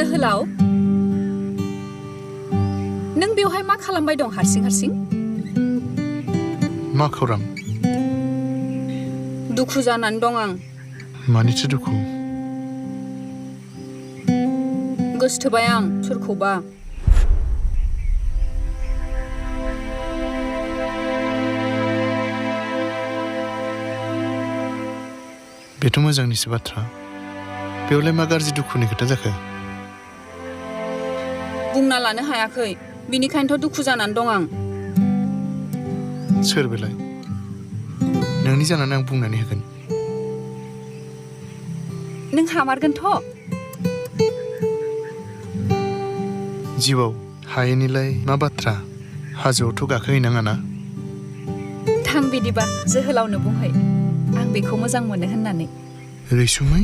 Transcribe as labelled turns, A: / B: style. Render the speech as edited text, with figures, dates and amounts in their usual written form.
A: जोहोलाव नों बेवहाय मा खालामबाय दं हारसिं
B: मा खौरां
A: दुखु जानानै दं आं
B: मानिथो दुखु
A: गोसोथोबाय आं सोरखौबा
B: बेथ' मोजांनिसो बाथ्रा बेवलाय मा गाज्रि दुखुनि खोथा जाखो
A: बुंना लानो हायाखै बिनिखायनोथ' दुखु जानानै दं आं
B: सोर बेलाय नोंनि जानानै आं बुंनानै होगोन
A: नों हामारगोनथ'
B: जिउआव हायैनिलाय मा बाथ्रा हाजोआवथ' गाखोहैनाङा ना
A: थां बिदिबा जोहोलावनो बुंहै आं बेखौ मोजां मोनो होननानै
B: रैसुमै